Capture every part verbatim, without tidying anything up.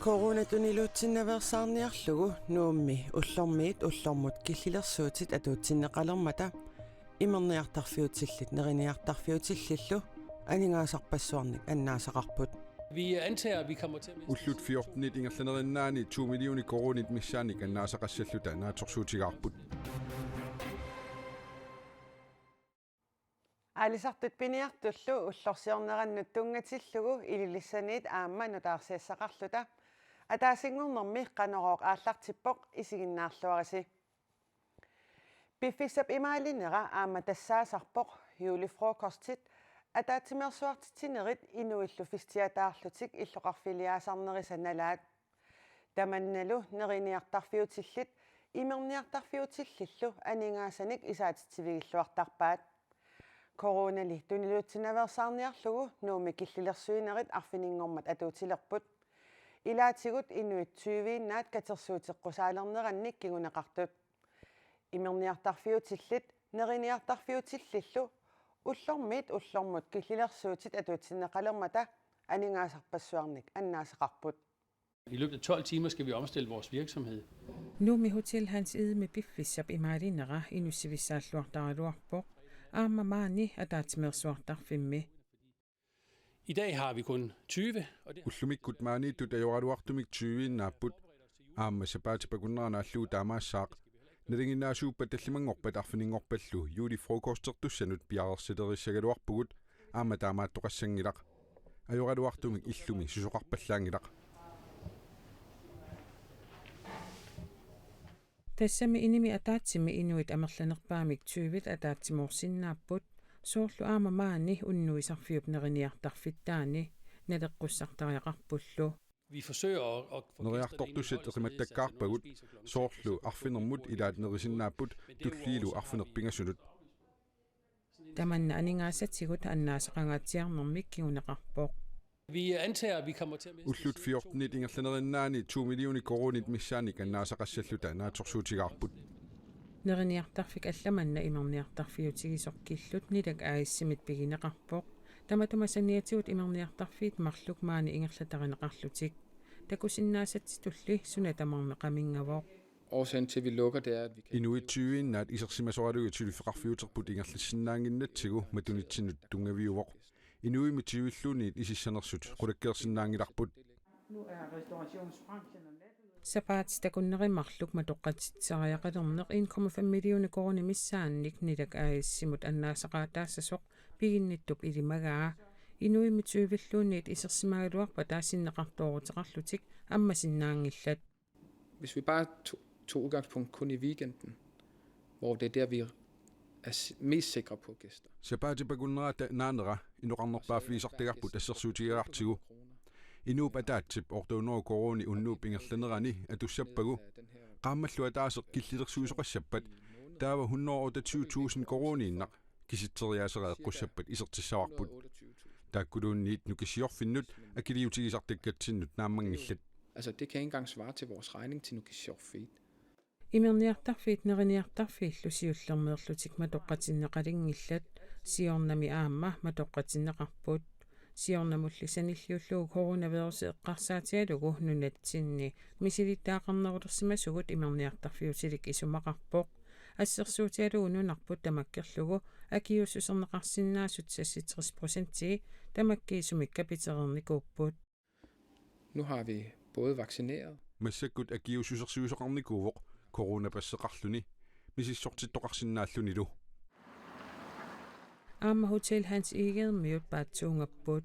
Coronatuniluutsinnaveersaarniarlugu Nuummi ullormiit ullormut killilersuutit atuutsinneqalermata imerniartarfiutillit neriniartarfiutillillu aningaasarpassuarnik annaasaqarput. Vi antager, at vi kommer til at miste... Ullut fjortenit ingerlanerinnaanni to millioner koruunit missaannik annaasaqassalluta naatsorsuutigaarput. Aalisartut piniartullu ullorsiornerannut tunngatillugu Ilulissaniit aamma nutaarsiassaqarluta. Ataasinngornermi Qanorooq aallartippoq, isiginnaarluarisi. Piffissap imaalinera aamma tassaasarpoq julefrokostit ataatsimeersuartitsinerit inuillu festiataarlutik illoqarfiliaasarnerisa nalaat. Tamannalu neriniartarfiutillit imerniartarfiutillillu aningaasanik isaatitsivigilluartarpaat. Coronali tuniluutsinnaveersaarniarlugu Nuummi killilersuinerit arfininngormat atuutilerput. Ilaatigut inuit tyviinnaat katersuuteqqusaalernerannik kinguneqartut. Imerniartarfiutillit neriniartarfiutillillu ullormiit ullormut killilersuutit atuutsinneqalermata aningaasarpassuarnik annaasaqarput. I løbet af tolv timer skal vi omstille vores virksomhed. Nuummi Hotel Hans Egedemi piffissap imaalinera inussivissaalluartaraluarpoq, aamma maani ataatsimeersuartarfimmi. I dag har vi kun tyve, og det... Ullumikkut maaniittut ajoraluartumik tyviinnaapput. Aamma sapaatip akunnerani allugu taamaassaaq. Nalinginnaasuuppat tallimanngorpat arfininngorpallu julefrokostertussanut piareersilerissagaluarpugut, aamma taamaattoqassanngilaq. Ajoraluartumik illumi susoqarpallaanngilaq. Tassami inimi ataatsimi inuit amerlanerpaamik tyvit ataatsimoorsinnaapput, soorlu aamma maani unnuisarfiup neriniartarfittaani, naleqqussartariaqarpullu. Vi forsøger at, at få gæsterne ind i Neriartortussat holdet, således at eqimattakkaarpagut, nogen spiser klokken soorlu seks, arfinermut ilaat nerisinnaaput, tulliilu arfineq-pingasunut. Tamanna aningaasatigut annaasaqangaatsiarnermik kinguneqarpoq. Vi antager, at vi kommer til at miste... Ullut fjortenit ingerlanerinnaanni to millioner koruunit missaannik annaasaqassalluta naatsorsuutigaarput. Neriniartarfik allamanna imerniartarfiutigisoq Killut Nilak A/S-imit pigineqarpoq. Tamatuma saniatigut imerniartarfiit marluk maani ingerlatarineqarlutik. Takusinnaasatsitulli suna tamarmi qaminngavoq. Årsagen til, at vi lukker, det er, at vi kan... Inuit tyviinnaat isersimasoralugit suliffeqarfiuterput ingerlassinnaannginnatsigu matunitsinnut tunngaviuvoq. Inuimmi tyvilluunniit isissanersut qulakkeersinnaanngilarput. Sapaatip akunneri marluk matoqqatitseriaqalerneq en komma fem millioner koruunit missaannik Nilak A/S-imut annaasaqaataassasoq piginnittup ilimagaa. Inuimmi tyvilluunniit isersimagaluarpata sinneqartooruteqarlutik ammasinnaanngillat. Hvis vi bare tog, tog udgangspunkt kun i weekenden, hvor det er der, vi er s- mest sikre på gæster. Sapaatip akunnerata naanera inoqarnerpaaffigisartagarput assersuutigaartigu. Inuup ataatsip otte hundrede koruuni unnuup ingerlanerani atussappagu. Qaammallu ataaseq killilersuisoqassappat, taava hundrede otteogtyve tusind koruuniinnaq kisitseriaaseq eqqussappat isertissavarput. Taakkuluunniit nukissiorfinnut akiliutigisartakkatsinnut naammanngillat. Altså, det kan ikke engang svare til vores regning til Nukissiorfiit. Imerniartarfiit neriniartarfiillu siullermeerlutik matoqqatinneqalinngillat, siornami aamma matoqqatinneqarput. Siornamulli sanilliullugu coronavirusi eqqarsaatigalugu nunatsinni misilittagaqarnerulersimasugut imerniartarfiutilik isumaqarpoq. Assersuutigalugu nunarput tamakkerlugu akiuussuserneqarsinnaasut seksogtres procentii tamakkiisumik kapitereernikuupput. Nu har vi både vaccineret... Massakkut akiuussusersuisoqarnikuuvoq coronapasseqarluni, misissortittoqarsinnaallunilu. Aamma Hotel Hans Egedemiut paatsuungapput.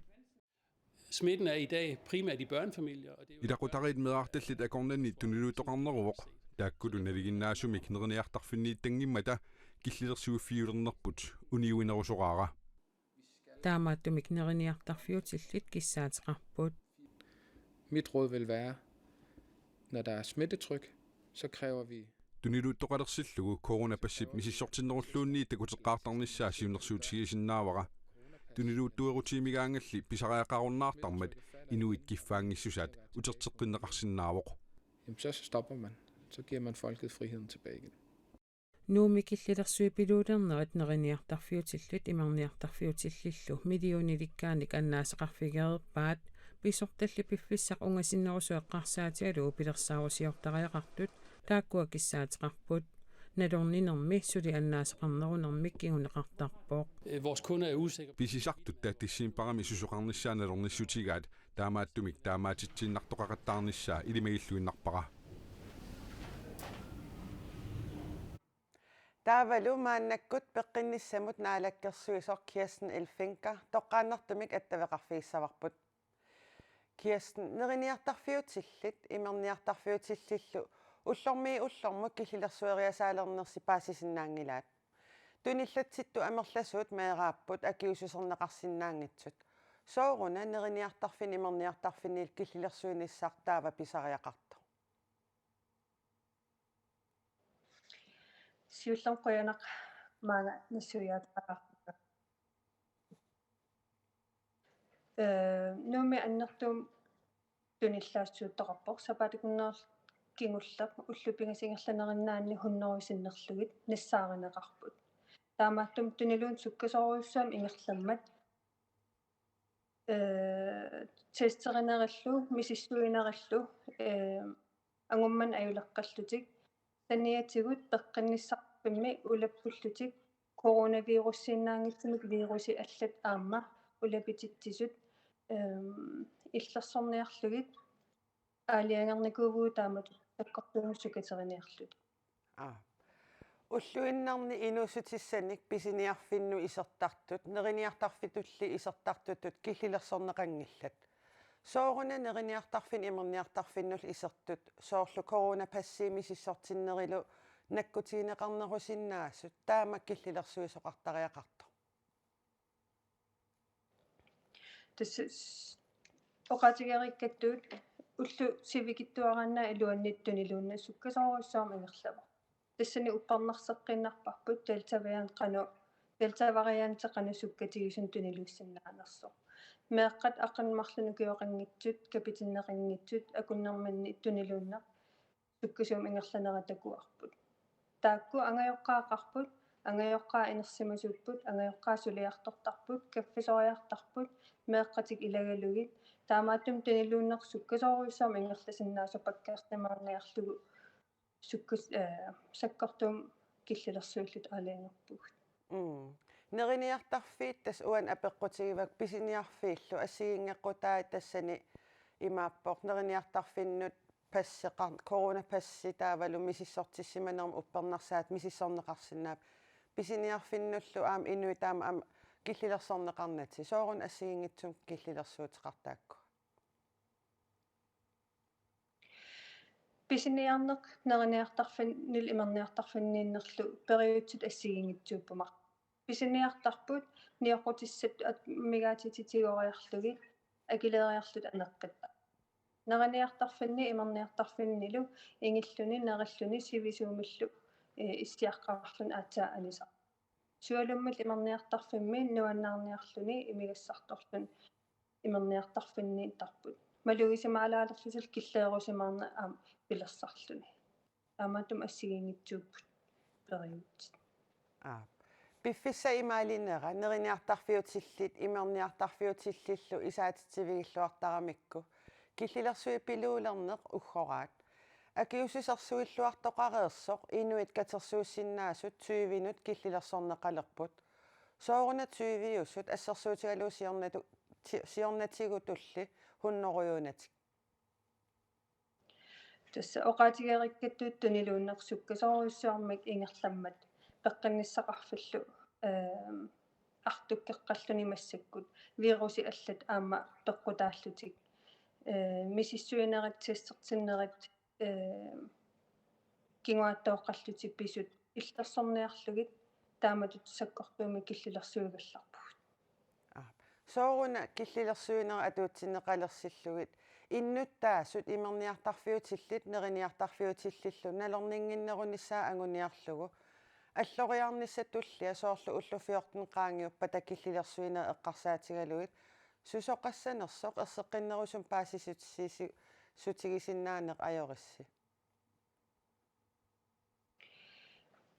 Smitten er i dag primært i børnefamilier, og det er jo... Ilaqutariit meerartallit akornanni tuniluuttoqarneruvoq, taakkulu nalinginnaasumik neriniartarfinniittanngimmata killilersuiffiulernerput uniuinerusoraara. Taamaattumik neriniartarfiutillit kissaateqarput. Mit råd vil være, når der er smittetryk, så kræver vi... Tuniluuttoqalersillugu coronapassip misissortinnerulluunniit takuteqqaartarnissaa siunnersuutigisinnaavara. Tuniluuttuerutiimigaangalli pisariaqarunnaartarmat inuit kiffaanngissusaat uterteqqinneqarsinnaavoq. Jamen, så stopper man. Så giver man folket friheden tilbage igen. Nuummi killilersuipiluulernerit neriniartarfiutillit imerniartarfiutillillu millionilikkaanik annaasaqarfigereerpaat, Pisortalli piffissaq ungasinnerusoq eqqarsaatigalugu pilersaarusiortariaqartut taakkua kissaateqarput. Nalorninermi suli annaasaqarnerunermik kinguneqartarpoq. Øh, vores kunder er usikre. Pisisartut tatissimparami susoqarnissaa nalornissutigaat, taamaattumik taamaatitsiinnartoqaqattaarnissaa ilimagilluinnarpara. Taavalu maannakkut peqqinnissamut naalakkersuisoq Kirsten Elfenker toqqaannartumik attaveqarfigissavarput. Kirsten, neriniartarfiutillit imerniartarfiutillillu ullormiit ullormut killilersueriasaalernersi paasisinnaanngilaat. Tunillatsittut amerlasuut meeraapput akiuussuserneqarsinnaanngitsut. Sooruna neriniartarfinni imerniartarfinnilu killilersuinissaq taava pisariaqartoq? Siullermik qujanaq maanga nassuiaataqarpunga. Ee, Nuummi annertuumik tunillaassuuttoqarpoq, sapaatip akunnerata kingulleq ullut pingasut ingerlanerinnaanni hunnorujut sinnerlugit nassaarineqarput. Taamaattumik tuniluunniit sukkasoorujussuarmik ingerlammat, ee, testerinerillu, misissuinerillu, ee, angummanit ajuleqqallutik, saniatigut peqqinnissaqarfimmi ulappullutik coronavirusiinnaanngitsumik virusit allat aamma ulapititsisut, ehm, illersorniarlugit aalajangernikuuvugut taamatut sakkortuumik sukkateriniarlutik. Aa. Ulluinnarni inuussutissanik pisiniarfinnut isertartut, neriniartarfitulli isertartutut killilersorneqanngillat. Sooruna neriniartarfinni imerniartarfinnullu isertut, soorlu coronapassi misissortinnerilu nakkutigineqarnerusinnaasut, taama killilersuisoqartariaqartoq? Tassa s-, oqaatigereerikkattut ullut sivikitsuaraanni iluanni tuniluunniit sukkasoorujussuarmik ingerlavoq. Tassani uppernarseqqiinnarparput Delta-variant qanoq, Delta-varianti qanoq sukkatigisunut tuniluussinnaanersoq. Meeqqat aqqaneq-marlunnik ukioqanngitsut, kapitinneqanngitsut, akunnerminni tuniluunniit sukkasuumik ingerlanera takuarput. Taakku angajoqqaaqarput, angajoqqaat inersimasuupput, angajoqqaat suliartortarput, kaffisoriartarput, meeqqatik ilagalugit, taamaattumik tuniluunniit sukkasoorujussuarmik ingerlasinnaasoq pakkeersimaarniarlugu sukkas-, ee, sakkortuumik killilersuilluta aalajangerpugut. Mm. Neriniartarfiit tassa uani apeqqutigivakka, pisiniarfiillu assigiinngeqqutaat tassani imaappoq neriniartarfinnut passeqar-, coronapassi taavalu misissortissimanermut uppernarsaat misissorneqarsinnaapput. Pisiniarfinnullu aamma inuit taama aamma killilersorneqarnatik. Sooruna assigiinngitsumik killilersuuteqartoq taakkua? Pisiniarneq neriniartarfinnilu imerniartarfinniinnerlu periutsit assigiinngitsuupput marluk. Pisiniartarput nioqqutissat at-, amigaatitsitigoriarlugit akileeriarlutik aneqqittaq. Neriniartarfinni imerniartarfinnilu ingilluni nerilluni sivisuumillu, ee, issiaqqaarluni aatsaat anisaq. Sualummillu imerniartarfimmi nuannaarniarluni imigassartorluni imerniartarfinniittarput. Malugisimaalaalerlutillu killeerusimaarneq aamma pilersarluni. Taamaattumik assigiinngitsuupput periutsit. Aap. Piffissap imaalinera neriniartarfiutillit imerniartarfiutillillu isaatitsivigilluartaramikku killilersuipiluulerneq uggoraat. Akiuussusersuilluartoqareersoq inuit katersuussinnaasut tyvenut killilersorneqalerput. Sooruna tyveusut assersuutigalugu siornatu-, ti-, siornatigutulli hunnorujuunatik? Tassa oqaatigereerikkattut tuniluunniit sukkasoorujussuarmik ingerlammat peqqinnissaqarfillu, ehm, artukkeqqalluni massakkut virusit allat aamma peqqutaallutik, ehm, misissuinerit, testertinnerit, ehm, kinguaattooqqallutik pisut illersorniarlugit taamatut sakkortuumik killilersuigallarpugut. Aap. Sooruna killilersuinerit atuutsinneqalersillugit innuttaasut imerniartarfiutillit neriniartarfiutillillu nalorninnginnerunissaat anguniarlugu alloriarnissaq tullia soorlu ullut fjorten qaangiuppata killilersuinerit eqqarsaatigalugit susoqassanersoq erseqqinnerusumik paasissutisi-, -sutigisinnaaneq ajorissi?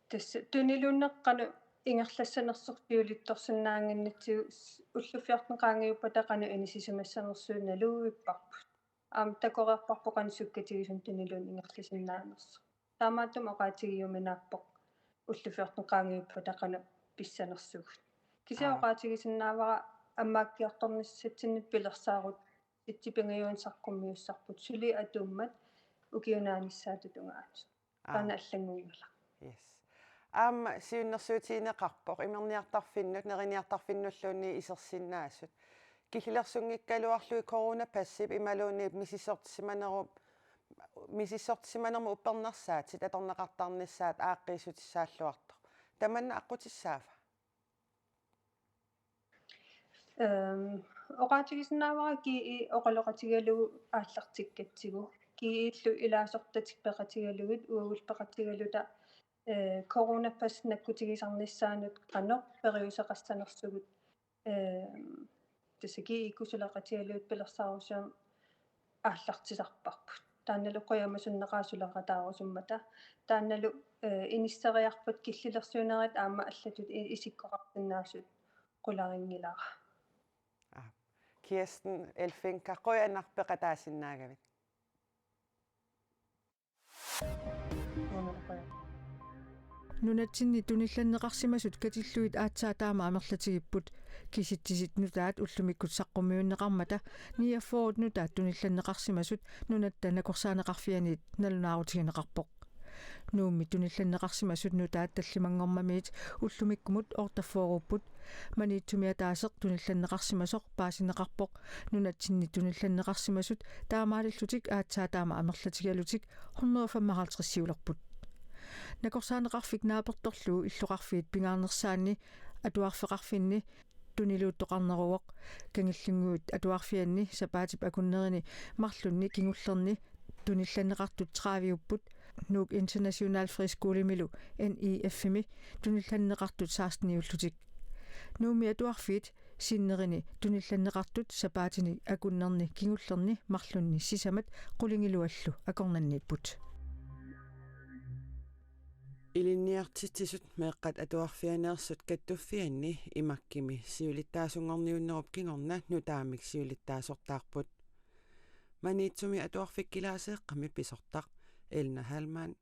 Tassa tuniluunniit qanoq ingerlassanersoq siulittorsinnaannginnatsigu s-, ulluffiortut qaangiuppata qanoq inissisimassanersugut naluivipparput. Aamma takoreerparput qanoq sukkatigisumik tuniluunniit ingerlasinnaanersoq. Taamaattumik oqaatigiuminaappoq ulluffiortut qaangiuppata qanoq pissanersugut. Kisianni Aa. oqaatigisinnaavara ammaakkiartornissatsinnut pilersaarutit sitsi pingajuanni saqqummiussarput suli atuummat ukiup naanissaata tungaanut. Aa. Taanna allanngunngilaq. Yes. Aamma siunnersuutigineqarpoq imerniartarfinnut, neriniartarfinnulluunniit isersinnaasut. Killilersunngikkaluarlugit coronapassip imaluunniit misissortisimanerup, misissortisimanermut uppernarsaatit atorneqartarnissaat aaqqiissutissaalluartoq. Tamanna aqqutissaava? Ehm, oqaatigisinnaavara G E oqaloqatigalugu aallartikkatsigu. G E-llu ilaasortatik peqatigalugit uagut peqatigaluta, eh, coronapas nakkutigisarnissaanut qanoq periuseqassanersugut, ehm, tassa G E-kkut suleqatigalugit pilersaarusiorneq aallartisarparput. Taannalu qujamasunneqaaq suleqataarusummata. Taannalu, eh, inisseriarpat killilersuinerit aamma allatut i-, isikkoqarsinnaasut qularinngilara. Aa. Kirsten Elfinka, qujanaq peqataasinnaagavit. Nunatsinni tunillanneqarsimasut katillugit aatsaat taama amerlatigipput. Kisitsisit nutaat ullumikkut saqqummiunneqarmata niogfyrre nutaat tunillanneqarsimasut Nunatta Nakorsaaneqarfianiit nalunaarutigineqarpoq. Nuummi tunillanneqarsimasut nutaat tallimanngormamiit ullumikkumut otteogfyrreupput. Maniitsumi ataaseq tunillanneqarsimasoq paasineqarpoq. Nunatsinni tunillanneqarsimasut taamaalillutik aatsaat taama amerlatigalutik hundrede og femoghalvtreds-iulerput. Nakorsaaneqarfik naapertorlugu illoqarfiit pingaarnersaanni atuarfeqarfinni tuniluuttoqarneruvoq. Kangillinnguit Atuarfianni sapaatip akunnerini marlunni kingullerni tunillanneqartut tredive-upput, Nuuk International Friskolemilu N I F-imi tunillanneqartut seksten-iullutik. Nuummi atuarfiit sinnerini tunillanneqartut sapaatini akunnerni kingullerni marlunni sisamat qulingiluallu akornanniipput. Ilinniartitsisut meeqqat atuarfianeersut kattuffianni IMAK-imi siulittaasunngorniunnerup kingorna nutaamik siulittaasortaarput. Maniitsumi Atuarfik Kilaaseeqqami pisortaq Elna Hallmann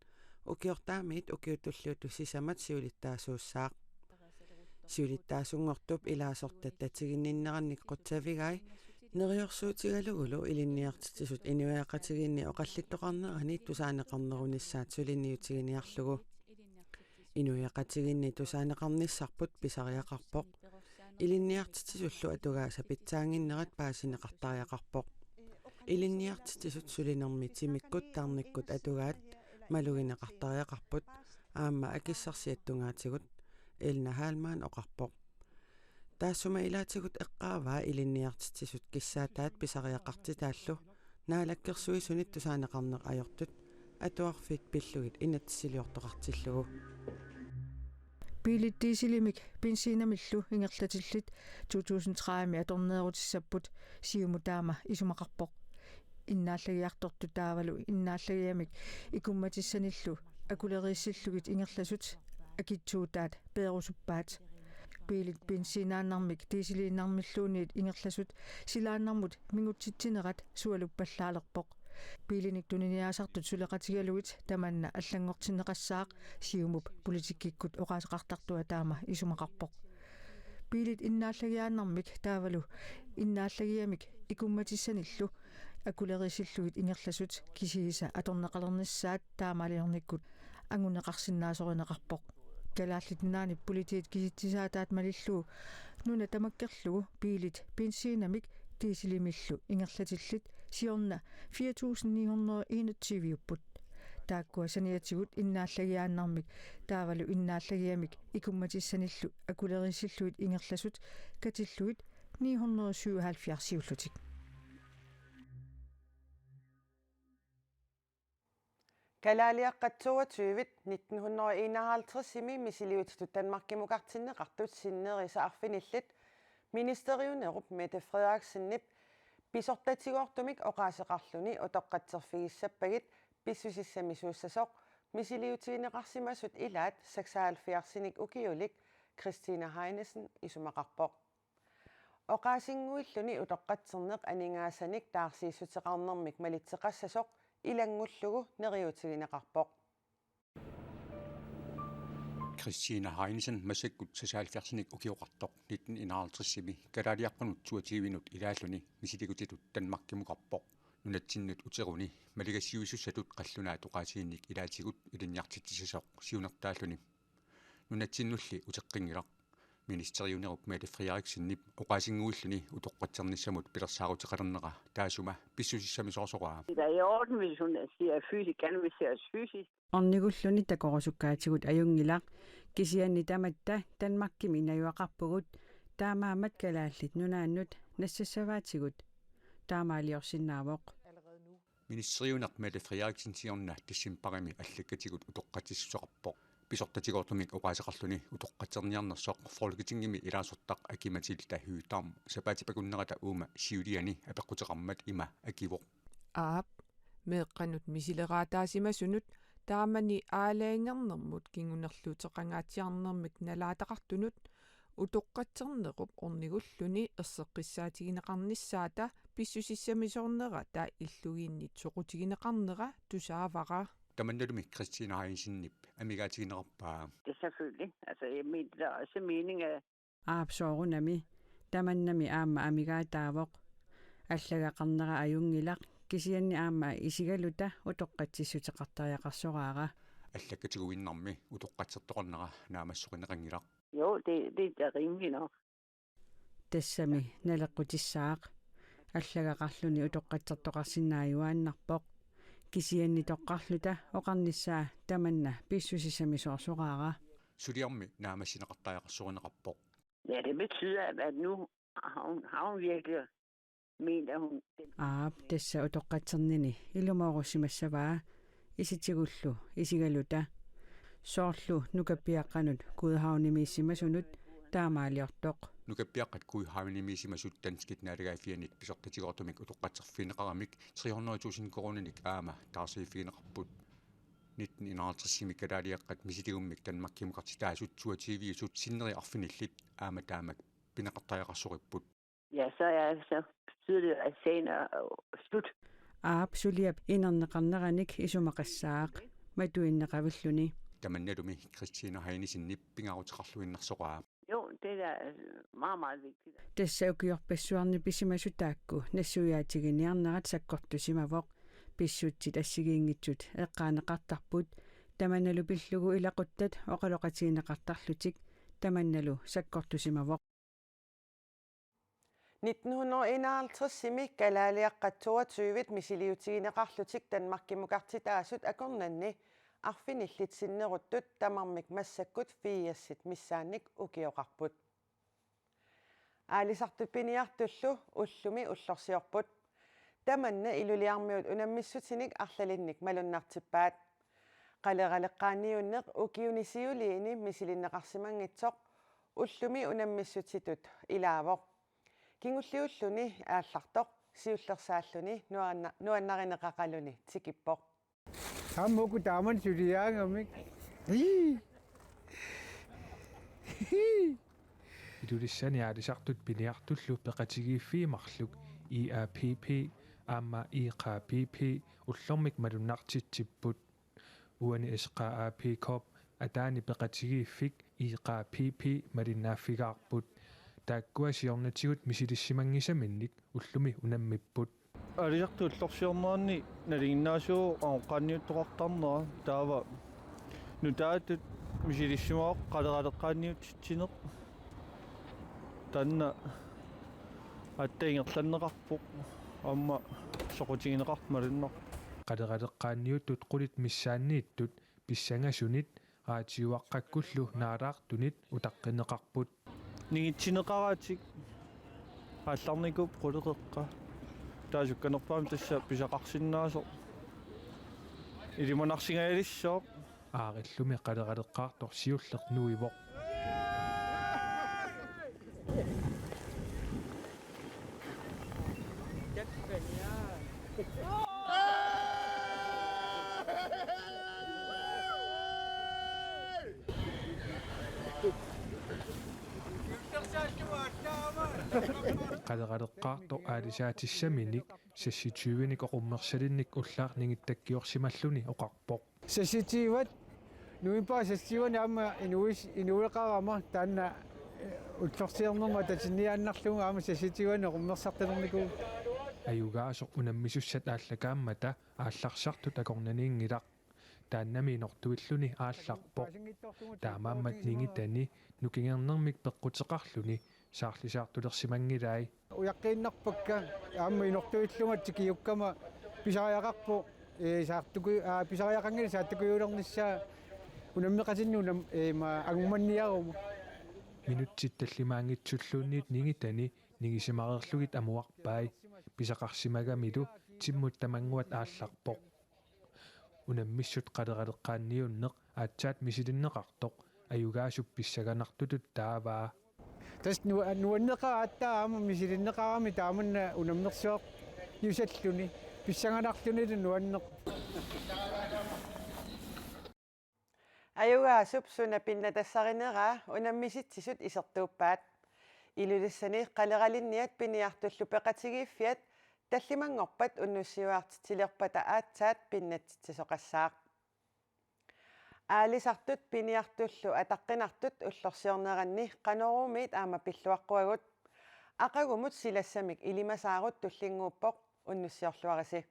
ukiortaamiit ukiut tulliuttut sisamat siulittaasuussaaq. Siulittaasunngortup ilaasortat tatiginninnerannik qutsavigai neriorsuutigalugulu ilinniartitsisut inuiaqatigiinni oqallittoqarnerani tusaaneqarnerunissaat suliniutiginiarlugu. Inuiaqatigiinni tusaaneqarnissarput pisariaqarpoq. Ilinniartitsisullu atugaasa pitsaannginnerat paasineqartariaqarpoq. Ilinniartitsisut sulinermi timikkut tarnikkut atugaat malugineqartariaqarput aamma akissarsiat tungaatigut, Elna Hallmann oqarpoq. Taassuma ilaatigut eqqaavaa ilinniartitsisut kissaataat pisariaqartitaallu Naalakkersuisunit tusaaneqarneq ajortut atuarfiit pillugit inatsisiliortoqartillugu. Biilit dieselimik benzinamillu ingerlatillit to tusind tredive-mi atorneerutissapput, Siumut taama isumaqarpoq. Innaallagiartortut taavalu innaallagiamik ikummatissanillu akuleriissillugit ingerlasut akitsuutaat peerusuppaat. Biilit benzinaannarmik dieseliinnarmilluunniit ingerlasut silaannarmut mingutsitsinerat sualuppallaalerpoq. Biilinik tuniniaasartut suleqatigalugit tamanna allanngortinneqassaaq, Siumup politikkikkut oqaaseqartartua taama isumaqarpoq. Biilit innaallagiaannarmik taavalu innaallagiamik ikummatissanillu akuleriissillugit ingerlasut kisiisa atorneqalernissaat taamaaliornikkut anguneqarsinnaasorineqarpoq. Kalaallit Nunaanni politiit kisitsisaataat malillugu nuna tamakkerlugu biilit benzinamik dieselimillu ingerlatillit siorna fire tusind ni hundrede enogtyve-upput. Taakkua saniatigut innaallagiaannarmik taavalu innaallagiamik ikummatissanillu akuleriissillugit ingerlasut katillugit ni hundrede syvoghalvfjerds-iullutik. Kalaaliaqqat toogtyve nitten hundrede enoghalvtreds-imi misiliutitut Danmarkimukartinneqartut sinnerisa arfinillit ministeriunerup Mette Frederiksenip pisortatigoortumik oqaaseqarluni utoqqatserfigissappagit pissusissamisuussasoq misiliutigineqarsimasut ilaat seksoghalvfjerdsinik ukiulik Christine Heinesen isumaqarpoq. Oqaasinnguilluni utoqqatserneq aningaasanik taarsiissuteqarnermik malitseqassasoq ilanngullugu neriuutigineqarpoq. Christine Heinsen massakkut seksoghalvfjerdsinik ukioqartoq nitten enoghalvtredsimi kalaaliaqqanut toogtyvenut ilaalluni misiligutitut Danmarkimukarpoq. Nunatsinnut uteruni maligassiuisussatut qallunaat oqaasiinik ilaatigut ilinniartitsissasoq siunertaalluni. Nunatsinnulli uteqqinngilaq. Ministeriunerup Mette Frederiksenip oqaasinnguilluni utoqqatsernissamut pilersaaruteqalernera taassuma pissusissamisoorsoraa. Det er i orden, hvis hun siger, at fysisk gerne vil se os fysisk. Ornigulluni takorusukkaatigut ajunngilaq, kisianni tamatta Danmarkimi najugaqarpugut, taamaammat Kalaallit Nunaannut nassassavaatigut. Taamaaliorsinnaavoq. Ministeriuneq Mette Frederiksen siorna decembarimi allakkatigut utoqqatsissuteqarpoq. Pisortatigoortumik oqaaseqarluni utoqqatserniarnersoq Folketingimi ilaasortaq Aki-Matilda Høegh-Dam sapaatip akunnerata uuma siuliani apeqquteqarmat ima akivoq. Aap, meeqqanut misileraataasimasunut taamani aalajangernermut kingunerluuteqangaatsiarnermik nalaataqartunut utoqqatsernerup ornigulluni erseqqissaatigineqarnissaata pissusissamisoornerata illugiinnit soqutigineqarnera tusaavara. Tamannalumi Christine Heisenip amigaatigineqarpaa. Det er selvfølgelig. Altså, jeg mener, det er også meningen, at Aap, soorunami. Tamannami aamma amigaataavoq. Allagaqarnera ajunngilaq, kisianni aamma isigaluta utoqqatsissuteqartariaqarsoraara. Allakkatiguinnarmi utoqqatsertoqarnera naammassineqanngilaq. Jo, det, det er rimeligt nok. Tassami naleqqutissaaq. Allagaqarluni utoqqatsertoqarsinnaajuaannarpoq. Kisianni toqqarluta oqarnissaa tamanna pissusissamisoorsoraara. Suliarmi naammassineqartariaqarsorineqarpoq. Ja, det betyder, at nu har hun, har hun virkelig ment, at hun... Aap, tassa utoqqatsernini ilumoorussimassavaa isitigullu isigaluta. Soorlu nukappiaqqanut Godhavnimiissimasunut taamaaliortoq. Nukappiaqqat Godhavnimiissimasut danskit naalagaaffiannit pisortatigoortumik utoqqatserfigineqaramik tre hundrede tusind koruuninik aamma taarsiiffigineqarput. Nitten enoghalvtredsimi kalaaliaqqat misiligummik Danmarkimukartitaasut toogtyviusut sinneri arfinillit aamma taamak pineqartariaqarsoripput. Ja, så er, så betyder det, at sagen er, øh, slut. Aap, suliap inerneqarneranik isumaqassaaq matuinneqavilluni. Tamannalumi Christine Heinesenip pingaaruteqarluinnarsoraa. Jo, det er, øh, meget, meget vigtigt. Tassa ukiorpassuarni pisimasut taakku nassuiaatiginiarnerat sakkortusimavoq. Pissutsit assigiinngitsut eqqaaneqartarput. Tamannalu pillugu ilaquttat oqaloqatigineqartarlutik tamannalu sakkortusimavoq. Nitten hundrede enoghalvtredsimi kalaaliaqqat toogtyve misiliutigineqarlutik Danmarkimukartitaasut akornanni arfinillit sinneruttut tamarmik massakkut firsit missaannik ukioqarput. Aalisartut piniartullu ullumi ullorsiorput. Tamanna Ilulissarmiut unammissutinik arlalinnik malunnartippaat. Qaleraleqqaanniunneq ukiuni siuliini misilinneqarsimanngitsoq ullumi unammissutitut ilaavoq. Kingulliulluni aallartoq siullersaalluni nuanna-, nuannarineqaqaluni tikippoq. Sammuku taaman suliaangamik. Hii. Hii. Ilulissani aalisartut piniartullu peqatigiiffii marluk I A P P aamma I Q A P P ullormik malunnartitsipput. Uani S Q A P Corp ataani peqatigiiffik I Q A P P malinnaaffigaarput. Taakkua siornatigut misilissimanngisaminnik ullumi unammipput. Aalisartut ullorsiorneranni nalinginnaasuuvoq aqqusaarniuttoqartarnera, taava nutaatut misilissimavoq qaleraleqqaanniutitsineq. Taanna aatsaat ingerlanneqarpoq, aamma soqutigineqarmat malunnarpoq. Qaleraleqqaanniuttut qulit missaanniittut pissangasunit raatiuaqqakkullu naalaartunit utaqqineqarput. Ningitsineqaratik aallarnikuupput quleqeqqa. Taava sukkanerpaamik tassa pisaqarsinnaasoq ilimanarsingajalissooq. Aarillumi qaleraleqqaartoq siulleq nuivoq. Qaleraleqqaartoq aalisaatissaminik seksogtyvenik oqummersalinnik ullaaq ningittakkiorsimalluni oqarpoq. Seksogtyve, november seksogtyve aamma inuis-, inueqarama taanna, eh, ullorsiornerma tatinniaannarlugu aamma seksogtyve oqummersartalernikuuvoq. Ajugaasoq unammisussat aallakaammata aallarsartut akornanniinngilaq. Taannami inortuilluni aallarpoq. Taamaammat ningitani nukingernermik peqquteqarluni saarlisaartulersimanngilai. Ujaqqiinnarpakka aamma inortuillunga tikiukkama pisariaqarpoq, ee, saartuku-, aa, pisariaqanngilaq saartukujuulernissaa unammeqatinnut unam-, ee, ma-, angummanniaruma. Minutsit tallimaanngitsulluunniit ningitani ningisimareerlugit amuarpai. Pisaqarsimagamilu timmut tamannguat aallarpoq. Unammissut qaleraleqqaanniunneq aatsaat misilinneqartoq ajugaasup pissanganartutut taavaa. Tassa nu-, nuanneqaaq aatsaat aamma misilinneqarami taamanna unammersuarniusalluni pissanganarlunilu nuanneq. Ajugaasup suna pinnattassarineraa unammisitsisut isertuuppaat. Ilulissani qaleralinniat piniartullu peqatigiiffiat tallimanngorpat unnussiuaartitsilerpata aatsaat pinnatsitsisoqassaaq. Aalisartut piniartullu ataqqinartut ullorsiorneranni Qanoruumiit aamma pilluaqquagut. Aqagumut silassamik ilimasaarut tullinnguuppoq, unnussiorluarisi.